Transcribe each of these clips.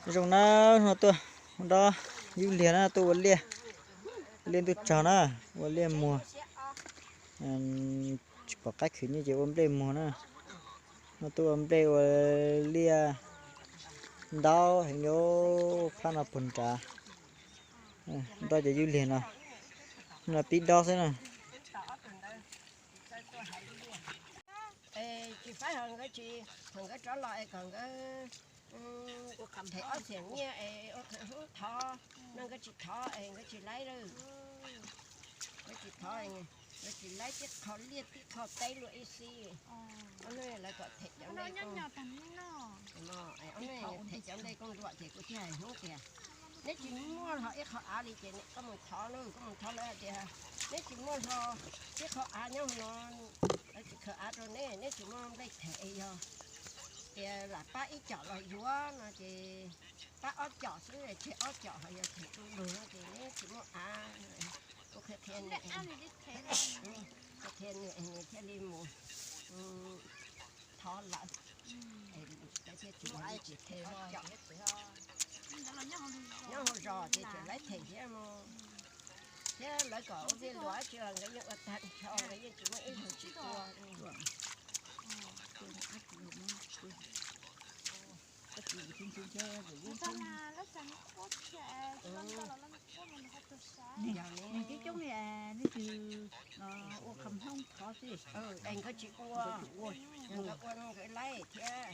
Zoo na, no tuaj dob yub liag na, tuaj ua liaj, ua liaj ntuj tsog na, ua liaj muag. Tsis pom qab khwv nyiaj ces ua nplej muag na. No tuaj ua nplej ua liaj ntaub heev li, phab no puag nrad. Dob cov yub liag no, no pib dob xwb na. Tsis faib ho nkawd tsis, thaum nkawd rov los es kom nkawd them ob txhiab nyiaj es ua khawv hoob thov no, nkawd tsis thov es nkawd tsis laib lawm. Nkawd tsis thov, nkawd tsis laib tib qho liaj tib qho teb luaj ib xib. Ob hnub lawv kom them cov nplej, ob hnub them cov nplej kooj luam ces kuv thiaj hais hnub tias neb tsis muaj hlo ib qho av li ces koj mus thov lawm, koj mus thov lawv hais tias neb tsis muaj hlo ib qho av nyob no, lawv tsis khaws av rau neb, neb tsis muaj nplej them es yog tias lam pab ib com los yuav no ces pab ob com xwb, tseg ob com ho yog them tu lug no ces neb tsis muaj av. Kuv qhia qhia nws, qhia nws nws thiaj li mus thov lawv. Lawv thiaj tsis muaj, tsis them ob com. Nyob hauv zos ces tseem laib them thiab mus, thiab lawv kom ua vij luam tsi los nkawd yeej ua tag nrho, nkawd yeej tsis muaj ib leeg tsis ua. Nws coob coob li, nws twb ua kham hoob thov xwb. Es nkawd tsis ua, nkawd ua nkawd laib thiab,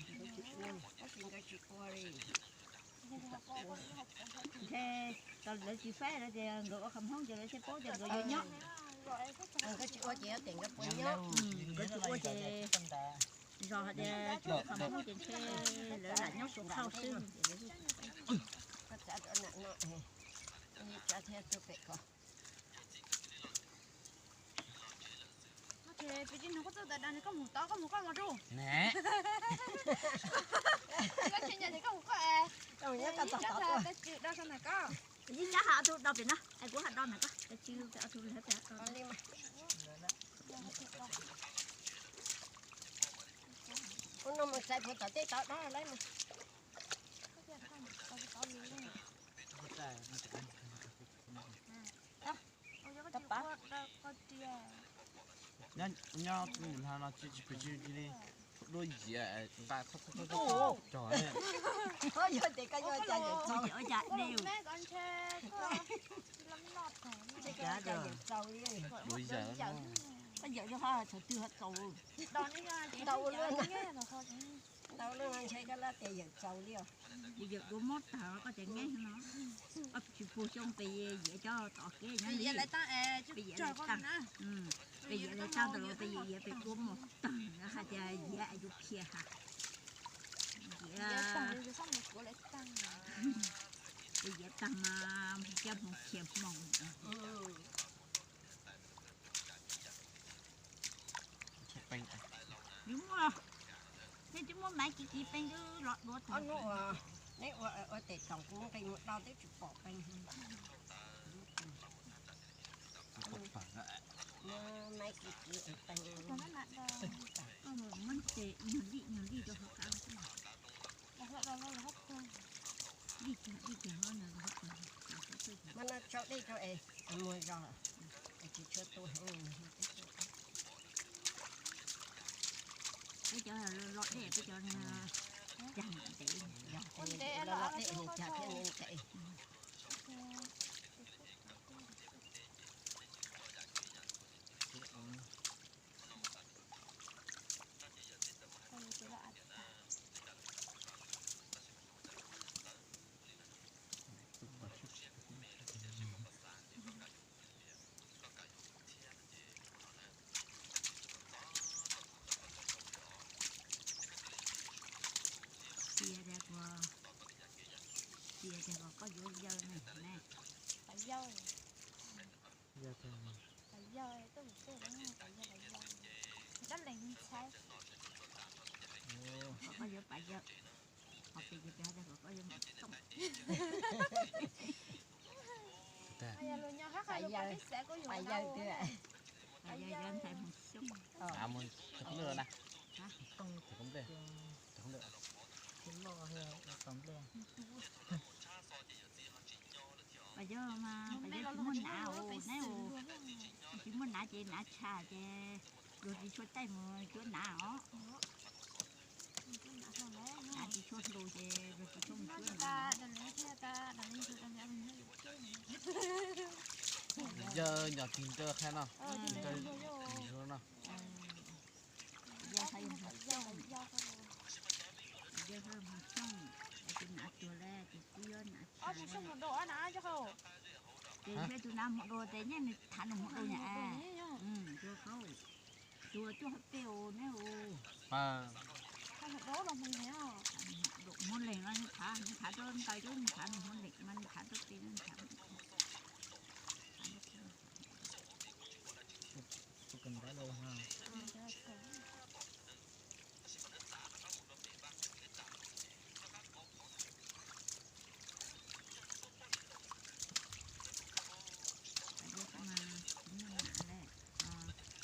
tab sis nkawd tsis ua li. Ntshe lawv tsis faib lawv tias nkawd ua kham hoob ces lawv thiaj paub tias nkawd yuav nyob. Nkawd tsis ua ces yog tias nkawd puas nyob. Nkawd tsis ua ces zos hais tias tsis ua kham hoob ces ntshe lawv lam nyob sab qhauj xwb. Koj txav rau nam no, txav thiab tuaj pem ko. Ces peb tsis nug koj txoj ntawd dag, koj mus tod, koj mus koj mus rau. Koj tsis nyiam ces koj mus koj es. Koj mus nyob koj tod tod. Tab sis do sab ntawm koj. Yeej nyob hauv tub do pem no, es kuv ho do ntawm koj, tab sis ob tug lawv pem. Ua no mus txais puag tom tej tod do lawm. Nyob no tsis phem tsis li, duab yiav nqa thoob thoob thoob cog. Yog tias koj yuav cas yuav txaus. Duab yiav, koj yawm ho thaum twg ho txaus. Ntau lub no ntshe koj lab tias yawm txaus li os. Ces yawm duab mob tag koj tias ngeeb no. Koj tsis puag xyoo pes yiav cov tom kev nyob li. Pes yiav lawv tag ntawd los pes yiav pes duab mob tag hais tias yiav yus khiav has. Yiav, pes yiav tag mas coj hmoov khiav hmoov. Yus muaj, nej twb muaj maiv kiv kiv peev twb los dua tag. Ob hnub uas neb ua ua tes toom kuv nqis mus do twb tsis pom peev. Muaj maiv kiv kiv peev. Muab ces nyuag lij nyuag lij rau hauv qab. Lij cag lij cag hauv no. Muab no tsau dej rau es mus zog, es tsis tshua tu heev. Peb cov loj dej, peb cov cag ntev. Yog loj dej cag thiaj li ntev. Tias tias kuv, tias tias kom koj yuav yawg ne, ne. Pas yawg. Yawg, pas yawg, tuaj mus tej lawv nug pas yawg, pas yawg. Dab leeg ntxhais. Kom koj yuav pas yawg. Ho pes ces pes tias kom koj yuav mos tooj. Pas yawg, pas yawg tiag. Pas yawg yuav ntxhais Hmoob Xyooj. Mus txog koob nplej na. Koob nplej. Tsis loj, tau nplej. Yog mas peb tsis muaj nav os, neb tsis muaj nav ces nav tshaj ces luag tsis tshua caij mus cuab nav os. Nav tsis tshua hlu ces luag tsis tshua mus cuab nav. Yawg nyom tig nrau qha no, no. Yawg ho yog Hmoob Xyooj, yawg ho yog Hmoob Xyooj, tus nav tuag lawm ces twb yuav nav tshaj lawm. Ces thiab tus nav hmo dua ces nyeej nws thav nws hmo dua nyam, tus qhauv, tus tuaj hauv peb os neb os. Hmoob Leeg no nws thav, nws thav rau ntawd, nws thav nws Hmoob Leeg mas nws thav rau peb no nws thav. Muaj nav lawm,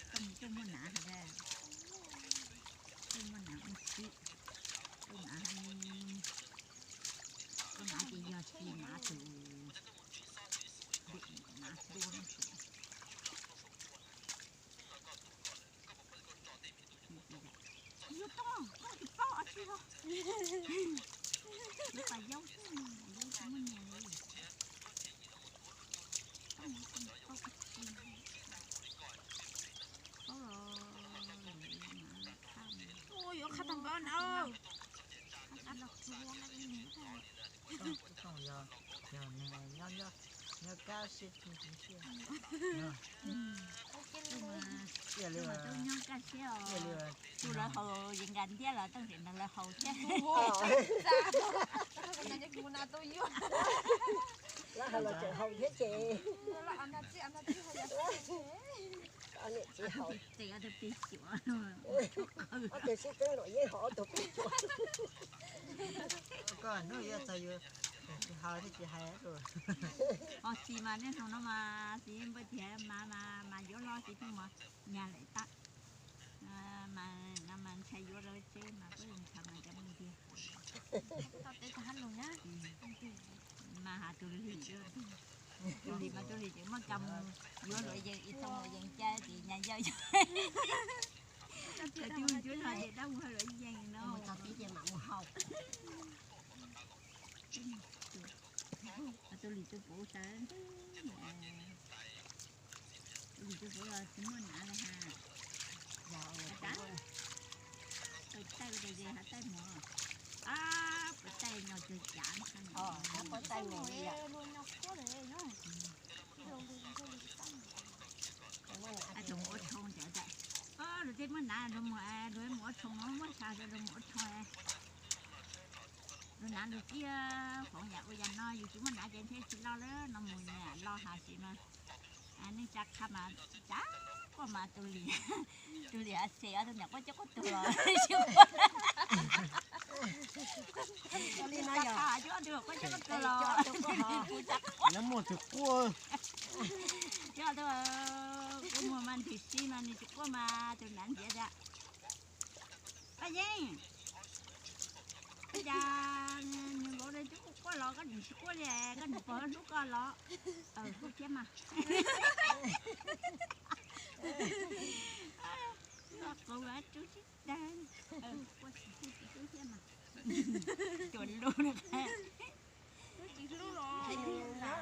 koj mus coj muaj nav hais tias, coj muaj nav ua si, coj nav, coj nav ces yog tsis nav tus, nav tua no. Yuav tau, koj tsis paub os tsis los. Yuav pas yau xwb, yau tsis muaj nyias li. Paub los, yuav qhab tag npaum no. Nyob kab siab, tub nyob kaj siab os. Tus lawv haus yeej nkas ntiab los tooj sim nrog lawv haus thiab. Lawv haus los tseem haus thiab ces. Ob tug sib txeeb luam yeeb haus ob tug peb cuam. Koj hnub yuav txog yus tsis haus thiaj tsis hais. Ho txiv mas niaj hnub no mas txiv npawg tias mas mas mas yuav los txiv pheej mus nyas lawm tab. Mas no mas ntshai yuav rau tsev mas kuj ntshai mas cov mus tiag. Mas has tus lim, tus lim mas tus lim ces muaj kas mus yuav luam yees ib tug luam yees cab ces nyas yawg yog. Cov tub mus cuab no ces dab mus luam yees no. Txog tib ces mam mus haus. Tus lim tus puv sawv ntxwg, tus lim tus puv los tsis muaj nav li has. Pab taij ua deg deg has taij mov, pab taij nyos cag cav, pab taij mov li yom. Tus mus ua tshoo ntawd, luag tej muaj nav luag mus, luag mus ua tshoo no muaj sa ces luag mus ua tshoo. Luag nav luag txiab foom yam ua yam no, yus tsis muaj nav ces ntshe tsis los lawm no mus los has sis mas. Neej tsa qha mas tsa quaj mas tus lim, tus lim a xes ob tug niam quaj coj quaj tuag los. Li no yog quaj coj quaj tuag los. Nyob muaj tus quaj. Coj tuag, quaj muag mas nthwv si mas nws tsis quaj mas tus nav ntxias tias, Paj Yeeb, ua cas nws vauv twb quaj quaj los koj tseem tsis quaj li, koj niam pog hlub koj los? Hlub thiab mas. Noj qab tub tsis tag, quaj tsis tag tsis hlub thiab mas. Cua lub nyob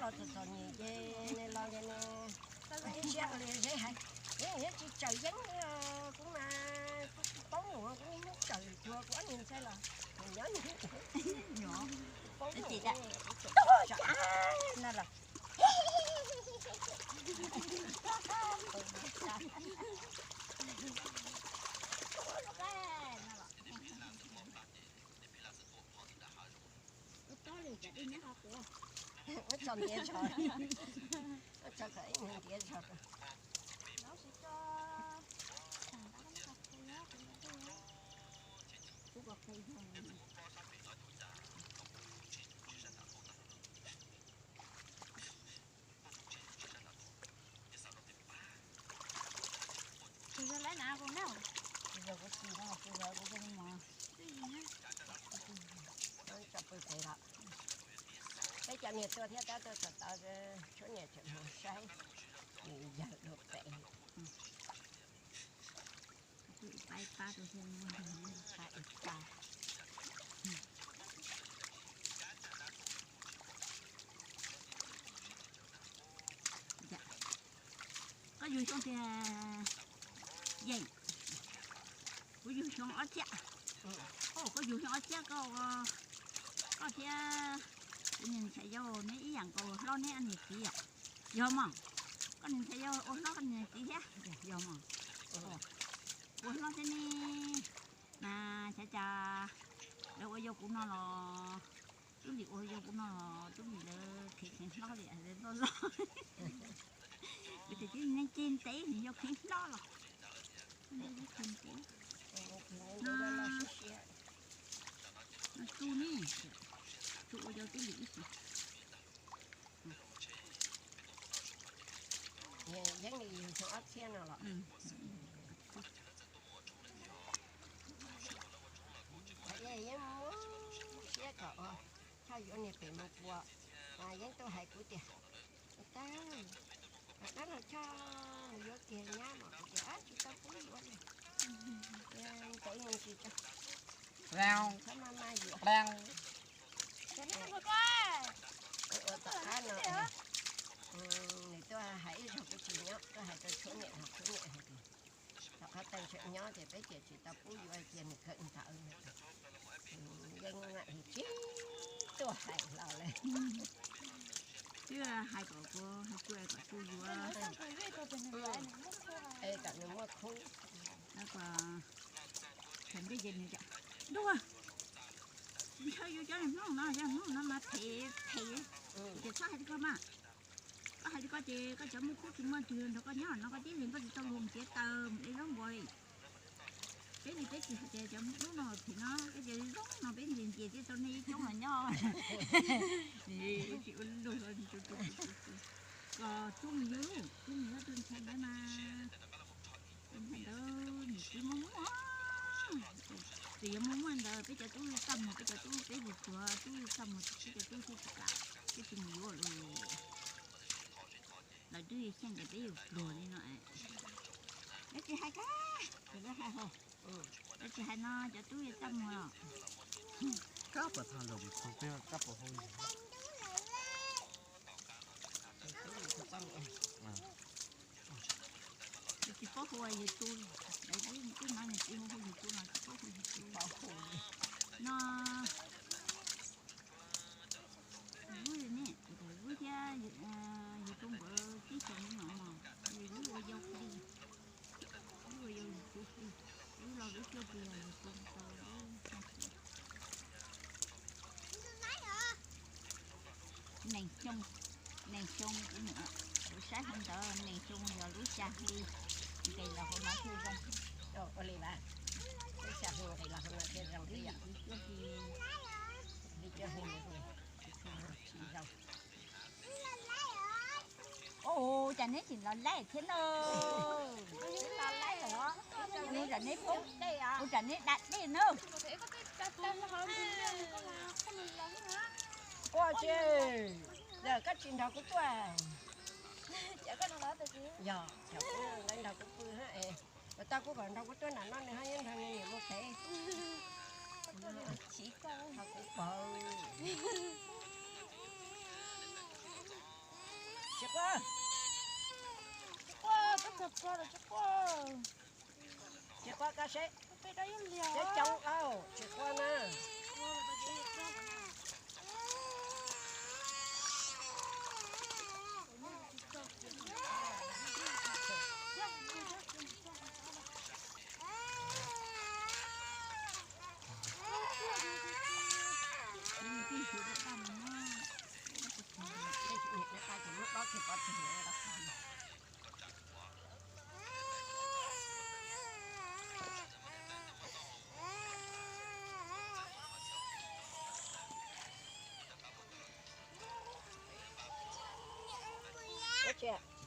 los txom txom nyem ces nws los ces nws tib siab li zeb hais, yeej tsis tsawm yeeb li, kuv mas kuv tsis paub mus kuv niaj hnub tsawm cuag kuv ob niag ntxhais los nws nyob nws paub mus no los. Ua tso ntiav tsho, ua tso kom ib ntiav tsho. Kuv yog lawv na kuv na. Kuv yog kuv tsis no kuv yog kuv yog mos. Peb cov pw tsev lawm. Peb cov Niam tuaj thiab tab tuaj txog tod, tshuab niam tseem mus saib nws yawg dua pem. Ib pab ib pab rau thiab, ib pab ib pab. Koj yug xyoo tiag yeej? Kuv yug xyoo ob txhiab. Koj yug xyoo ob txhiab, koj, koj thiab kuv niag ntxhais yau neb ib yam nkaus, hlob neb niag txiv yom? Yog mog. Koj niag ntxhais yau ua hlob koj niag txiv thiab yog mog? Ua hlob thiab ne. Mas xyov cas lawv ua yau kuv no los, Tub Lis ua yau kuv no los Tub Lis lawv kheev kheev hlob li loj loj. Kuv tias tib neeg ceg ntev nws yau kheev hlob los. No, no tu ne, tu ua yau Tub Lis ib sim. Yeeb li yug xyoo ob txhiab no los. Yeej muab siab kom Choj yuav niag pem mus puas, Yeeb tuaj hais kuv tias, tab, dab laug Choj yuav kiag nyab mas kuv tias tsis tau pub yuav li. Ntawd yeej tsis tau, txhob maj maj yuav. Ua tom qab no nws tuaj hais ib zaug kuv tsis nyob, tuaj hais rau tshuab niam, tshuab niam hais tias tom qab tag nrho nyob ces peb ces tsis tau pub yuav, cia nws khawb ntawv. Yeej mam li tsis tuaj hais los lawm. Twb hais kom kuv hais kuv kom kuv yuav. Es kom nws muaj khub. Kom, thaum ntej ces nws tias, ntuj, ntshaw yuav cov niag Hmoob no, cov Hmoob no mas phem phem. Ces txhob hais li koj mas. Koj hais li koj ces koj cov muaj khub tsis muaj twg nrog koj nyob no, koj tib leeg koj tsis tau luag mus txiav taws mus de zaub npua li. Peb li peb tsis hais tias cov hnub no phem no, peb tias zoo no peb ntxias ntxias thiaj tau nej ib coob los nyob. Tsis ua luaj, kom tub mus yuav, tub mus yuav tus ntxhais ntawd mas, tus ntxhais ntawd niam txiv muaj muaj, txawm yuav muaj muaj ntawd peb cov tub txaj muag, peb cov tub peb tsis tsuag, tub txaj muag peb cov tub thiaj tsis kam, thiaj tsis mus yuav lawm. Lawv twb xyeej tias peb yuav pluag li no. Lawv tsis hais kab, lawv hais hos, lawv tsis hais no cov tub yuav txaj muag os. Kab puas tau los mus txog peb kab puas hau. Tsis paub hu ua yawg Tub, lawv twb hnov niag txiv hu hu yawg Tub no tsis paub hu yawg Tub. No, Vwj ne, Vwj thiab yawg Tub nkawd tib xyoos no mas, yawg Vwj ua yau li, Vwj ua yau yawg Tub li, Vwj los Vwj tuaj tias yawg Tub tau lub xya hli. Nees xyoo, nees xyoo kuv niam, kuv saib hauv ntawd nees xyoo yog lub xya hli nqis los hauv no thiaj zoo. Ua li, lub xya hli nqis los hauv no thiaj zoo li yom. Li cuaj hli, li cuaj hli, tsis zoo. Ua cas neb tseem los laij thiab na? Ua tsam neb da dej na. Ua tsi, yog koj tsis nrog kuv tuaj. Yog, nrog kuv pw, ua tau kuv kom nrog kuv tuaj nram no nws ho yeej nrog nws niam mus pem. Kuv pw. Tsis quaj, tsis quaj, tsis quaj koj seb. Coob coob, tsis quaj na.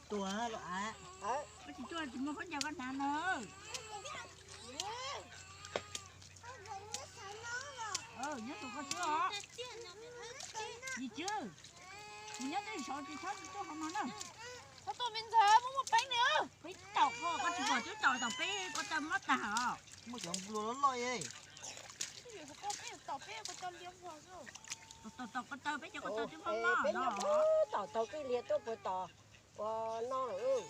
Tuaj los a. Koj tsis tuaj tsis muaj khaub ncaws koj hnav no. Nyob tus koj xwb os. Yis Tswb, Nyob tej saud tsis txhob tuaj hauv no na. Txhob tuaj me ntxhais, muaj muaj peeb na. Peb tsis taus koj, koj tsis pom twb taus tau peb ko taw mob tag os. Muaj cov nplua loj loj. Tom tom ko taw, peb cov ko taw twb mob mob. Peb nyob puag tom taug kwj liag tuaj puag tom ua no lawm.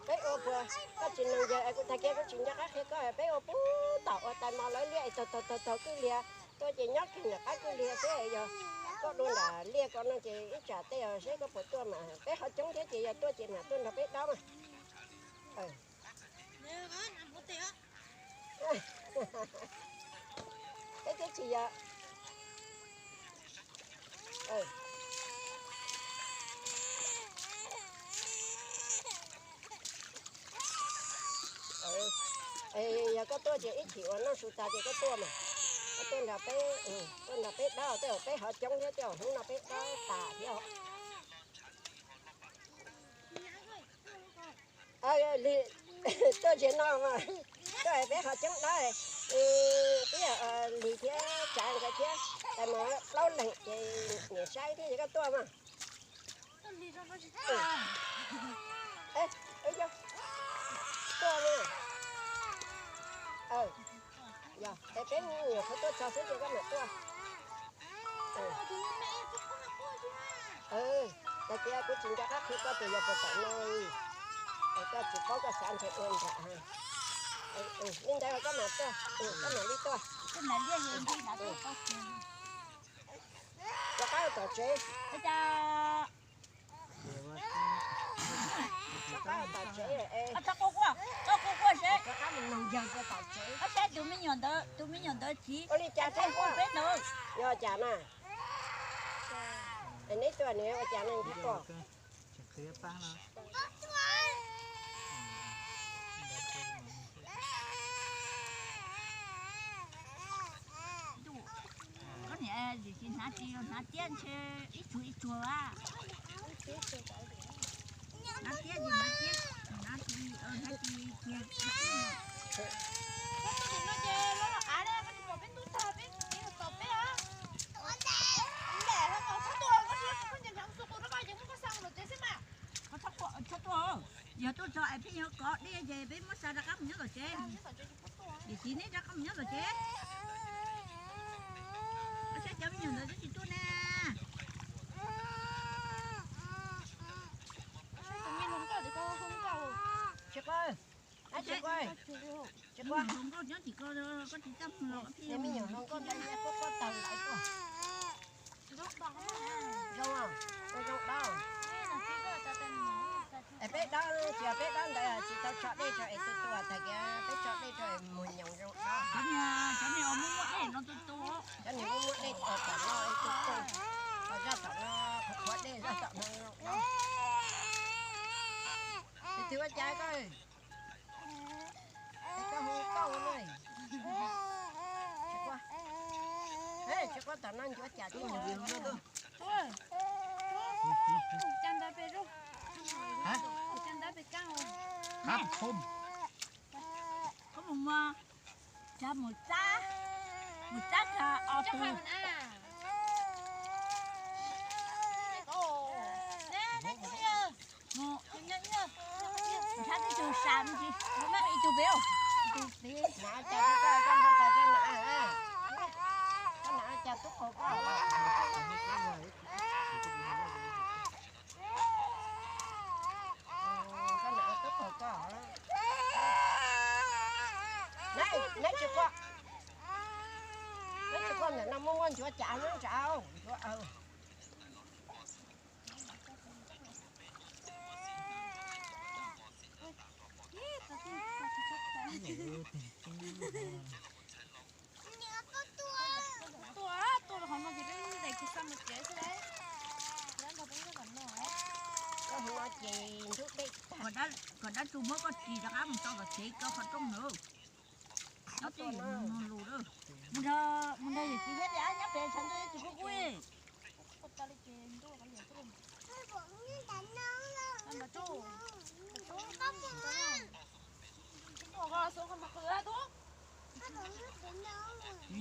Peb ua puag, koj tsis noog yawg es kuv tag kiag kuv tsis nco qab qhia koj, peb ua puag tom ua tais mos lawv liaj es taug taug taug taug kwj liag tuaj ces nyob kiag nram qab kwj liag xwb. Yog koj dua nram liaj ko no ces ib tsam tej yog seb koj puas tuaj mas peb ho coob thiab ces yog tuaj ces mam tuaj nrog peb dob mas. Peb twb tsis yog Yog koj tuaj ces ib chim uas noj su tas ces koj tuaj mas. Koj tuaj nrog peb, tuaj nrog peb dob, tej zaum peb ho coob thiab, tej zaum hnub no peb dob tas thiab. Tuaj tsis no mas, tuaj peb ho coob dob, twb yog Lis thiab Tsav nkawd thiab, tais mos plaub leeg ces niam saib thiab, yog koj tuaj mas. Tuaj, tuaj, peb me nyuam qhuav tuaj txog xwb ces koj mam tuaj. Tag kis kuv tsis nco qab qhia koj tias yog puas tom no, es koj tsis paub koj xav ntshe ua nram. Li ntawd koj mam tuaj, koj mam li tuaj. Rov qab tom tsev. Rov qab tom tsev, rov qab mus noog yawg rau tom tsev. Saib tus me nyuam ntawd, tus me nyuam ntawd txiv ua li cas thiab ua peb ntawd. Yog cas na? Neb tuaj nws ua cas no tsis pom. Koj niam tsis hnav ris los hnav tiab ntshe ib tsuag ib tsuag a. Hnav tiab ces hnav tiab, hnav ris hnav ris kiag. Txhob tuaj, yog tuaj txog es pheej yuav kov dej ces peb muab xa rov qab mus nyob tom tsev. Yog txiv neb rov qab mus nyob tom tsev. Koj saib cov me nyuam ntawd twb tsis tuaj ne. Tsis quaj, tsis quaj, tsis quaj. Me nyuam hluas nkauj nyob tim ko, koj tsis txaj muag los koj pheej yog me nyuam hluas nkauj ntawd quaj quaj taws lawm tuaj. Zoo, zoo dob. Es peb dob, tsis yog peb dob ntawd tsis tau tso dej rau es tu tu, tag kiag peb tso dej rau es muag nyoos zoo dob. Cov niag uas muaj muaj dej no tu tu. Cov niag muaj muaj dej tom no es tu tu. Ho zaj tom no qhuav qhuav dej zaj tom no zoo dob. Tus twg ua cas koj? Es koj hu koj ua na. Tsis quaj. Tsis quaj, tom no ncuav cas tib. Koj mus, mus txab, mus txab tag ob tug. Mus, nrhiav ib tug sam me ntsis, ib tug pem, ib tug pem. Koj nam cas tub qaug koj? Koj nam tub qaug koj? Neb tsis quaj, neb tsis quaj, ntawm no muaj muaj ncuav cas nyob ntsawg ncuav. Tuaj, tuaj los qhov no ces peb ntes kiag xa mus tsev xwb lauj. Lawv nrog peb nyob tom no. Koj hu no ces ntub dej tag. Kom dab tsi muab koj ris rov qab mus tso tom tsev koj qhov rooj na. Nyob twj ywm mus lus lawm. Mus nrog, mus nrog yawm txiv thiab tias nyob pem tshav ntuj tsis kub kub.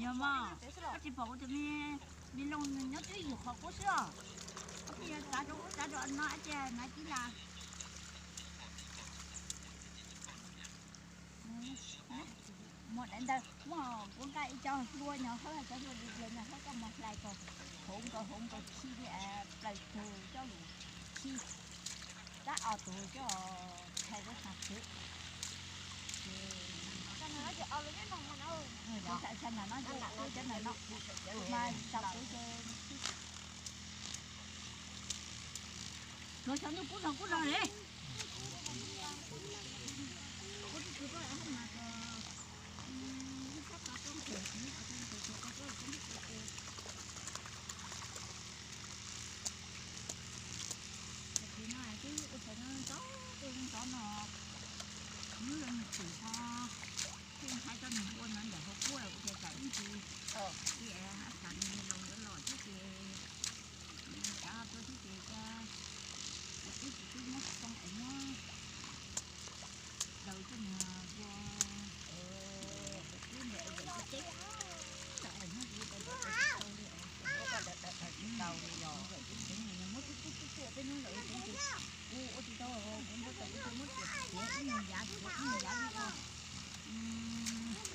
Yog mas, koj tsis pom kuv tus me, me loos nyob twb ywm qhov qub xwb os. Koj txav rau ub txav rau no cia na kib las. Muaj daim ntawd, muaj kuv nqa ib co hlua nyob hauv, cov hlua diav diav nyob hauv, koj mus hlais kom hauv nkaus hauv nkaus khi li plaws tug coj lus khi. Tab os tus coj thais lub qhov twg. Ces cov ntawm no, cov ntawm no mas xav kuv ces. Los xyov ntuj kub no kub no li. Tab sis no twb ua tau ntxov, ua ntxov no, hnub no nws tseem ho, thiaj hais rau nws ua no ntawm hauv kuab ua tias tsam ib ntsis, ib tsam nws los ntawd los thiab ces, tsam tuaj thiab ces, ua twb tsis twb muab xoo es muab daws coj mus ua, twb ntawm es teb, ntawm es muab tsis tau li, tsis tau li os, tsis tau li os, tsis tau li os, muab tib tib tib tib peb hnub lawm ces kuv ua tsis tau, kuv muab tau kuv muab tias tiav ib nus yav tiav ib nus yav li os. Wb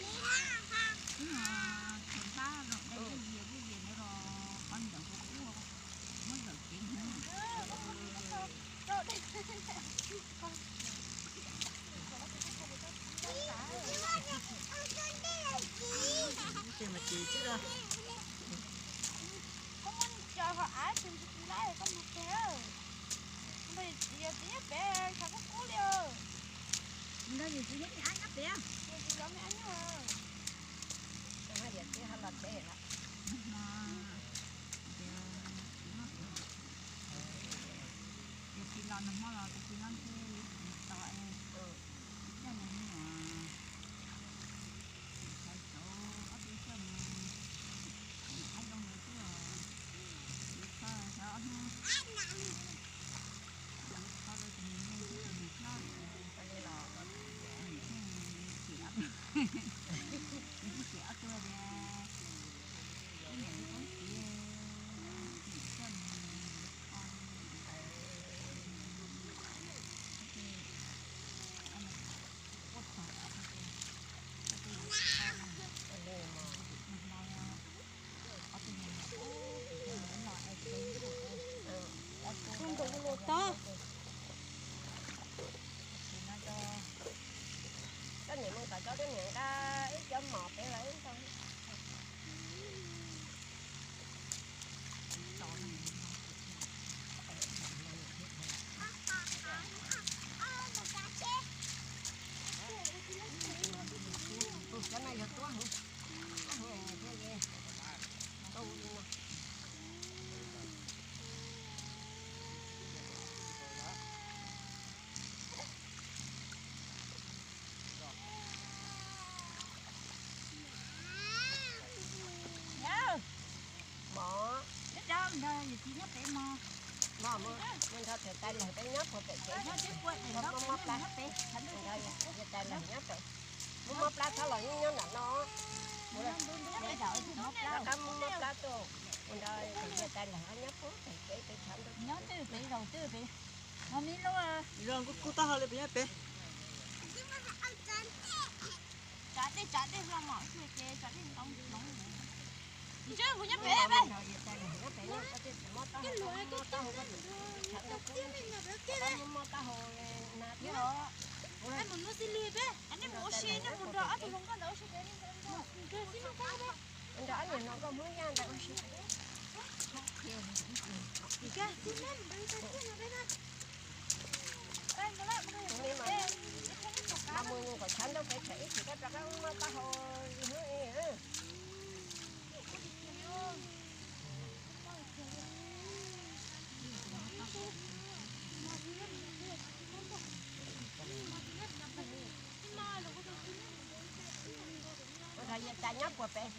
tsis npab los dai lub yias lub yias ntawd los qhov ntawm hauv kuab muab zawm ceev heev. Ces mas ces xwb. Koj muab tso hauv av ces tsis laib koj mus pem. Yog txiv nyob pem tshav kub kub li. Nrog yus txiv nyob me ab nyob pem. Yus txiv zov me ab nyob. Yog txiv ho los tsev lawm. Yog txiv los nag hmo los tus txiv no ntshe yuav tsum tos es coj nws me nyuam, sawv saud ob peb xyoo mus, mus qhaib zoo ntawd xwb os. Yuav kho sawv ob hnub, yuav kho rau tus me nyuam xwb tus me hlob, nws thiaj tiam, nws thiaj tiam ob tug tias, ib niam li koob txiv, nws coj nws kho, ua txog ob tug, ob tug nag hmo, ob tug nag hmo, tus nkaus los tod. Koj niam mus tom cov koj niam nqa ib cov mom pem los ib ntau. Cov no yog tuab heev, tuab heev thiaj li tau li no. Mom, mus nrog Thawm Tais Lawm peb nyob puag pem tsev, muab mob plab, Thawm Tais Lawm nyob pem, muab mob plab txhob los nyob nram no, rov qab muab mob plab tuaj, mus nrog Thawm Tais Lawm nyob puag pem tsev peb tshav ntuj. Nyob twj pem zaum twj pem, no me lub, kub kub taub hau li pem nyob pem. Tsav dej, tsav dej hlo mom xwb ces tsav dej ntoo hloov. Ntshe kuv nyob pem pem. Mob taub hau, mob taub hau na thiab os. Nej mus ua si, nej mus nrog ob tug hluas nkauj ntawd ua si pem. Nrog ob niag hluas nkauj Hmoob Yaj ntawd ua si. Tus me mas, los mus kom tshav ntuj pem tsam ib chim koj rov qab mob taub hau hnub ib. Ua yog tas nyob puag pem.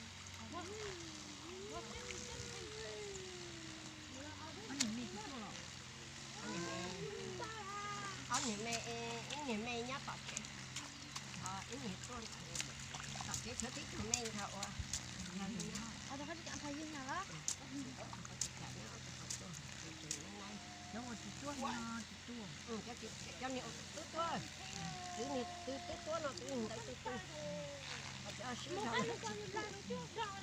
Ob niag me, ib niag me nyob tom tsev, ib niag tuaj tom tsev tshuav tib tug me ntag ua. Cov ua tsis tuaj no tsis tuaj. Cov niag ua tub tuaj, twb niag twb tub tuaj no twb niag ntawd tub tuaj. Ho cov sib zog.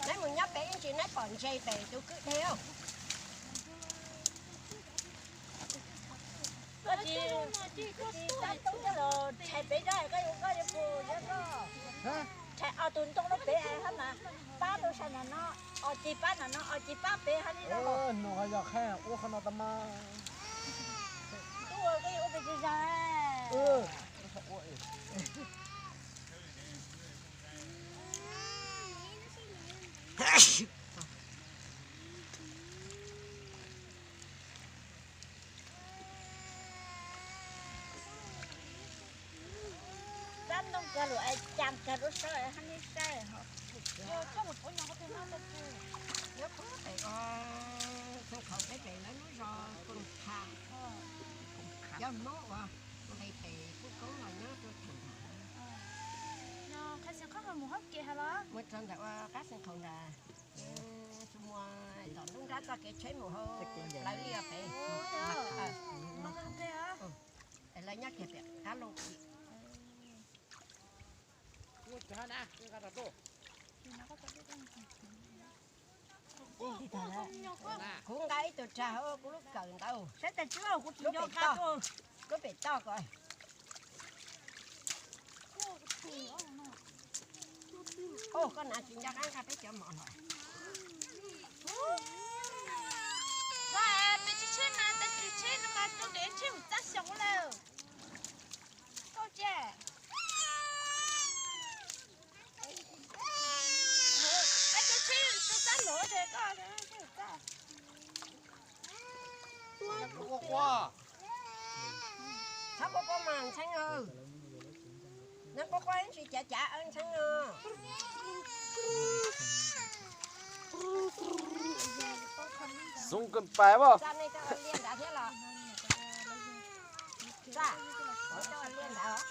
Neb mus nyob pem ib ntsis neb pom ntses pem tus kwj deg. Koj tsis, koj tsis tab tub coj los rhais pem zog, koj yuav, koj yuav pum yog koj rhais ob tug ntoo lub pem hab mas pab rau sab nram no, ob ceg pab nram no, ob ceg pab pem hab li no. Nug yog qheb ua qhov no tau mas. Tub ua koj yuav ua pes tsawg zag? Tab ntoo kag lus es cas kag lub sab hab neb saib ho. Nyob pem, nyob pem pem lawv lub zos Koos Kha, cov Hmoob uas nqis pem Pub Koob los nyob rau thaum ntawd. Mus rau ntawm ua qab xeev qhaum ntawd, tsis muaj tom nruab nrab txoj kev tsheb mus hauv plawv liaj pem. Es lawv nyob kiag pem qab loo. Kuv nqa ib tug rag hauv kuv lub kawm ntawd. Saib tas tsis kuv tsis nco qab, lub pem toj ko. Koj nav tsis nco qab nqa peb cov mov los. Peb tsis tsheb mas, tab sis tsheb no mas rau ntev tsheb hauv txab xyoo lawm. Koj tsis Ab, tsheb tsheb tus txab lov ces koj tsheb txab. Txhob quaj quaj mas Ntxhee. Neb quaj quaj ib ntsis cav cav Ntxhee os. Xoov kawg pais as. Txaj nej coj ua liaj nrad thiab los? Txaj, coj ua liaj nrad os.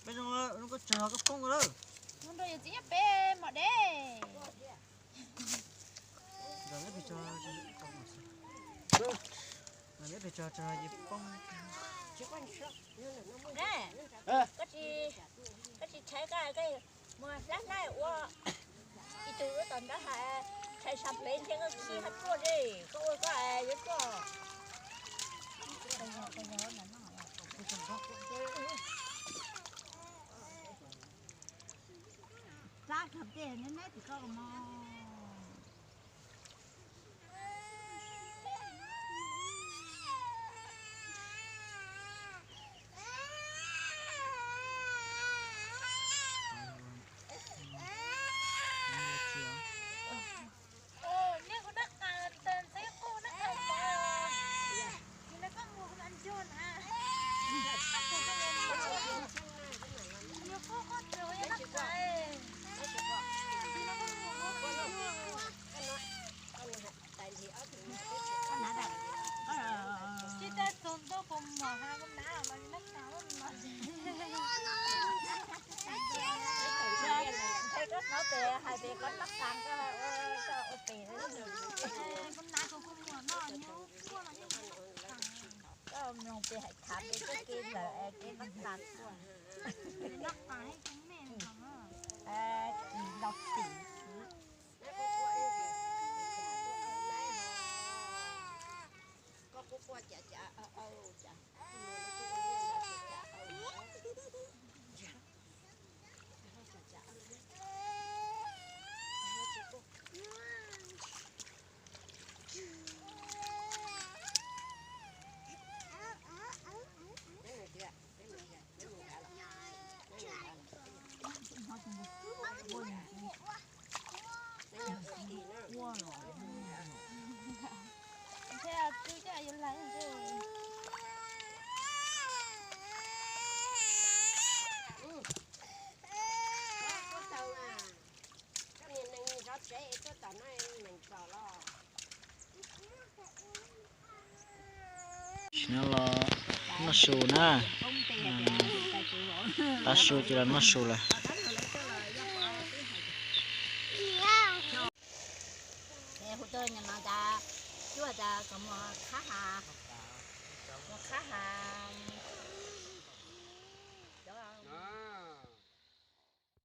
Peb zoo, koj tsawg koj poob lawm. Mus nrog yawm txiv nyob pem mom deb. Nrog peb pes tsawg, nrog peb pes tsawg tsawg ces poob. Koj tsis, koj tsis tshaiv koj, koj mus hlab hlab ua ib tug lub tom nrab hais, tshais sab pem ntshe koj khi hab tuaj li, koj ua koj yuav tuaj. Plab kawg tej neb neb tim koj ko mog. Nej kuv dab qas ntawd ntxheb quj dab qas ntawd. Mloog peb hais thav peb txoj kev lawm es kev noj tas tuaj. Kis los tim. Koj kuj quaj cas cas aw aw cas. Sim no los noj su na. Tav su ces los noj su lawm. Hu tuaj no tas, cuaj tas kom mus khab has, mus khab has,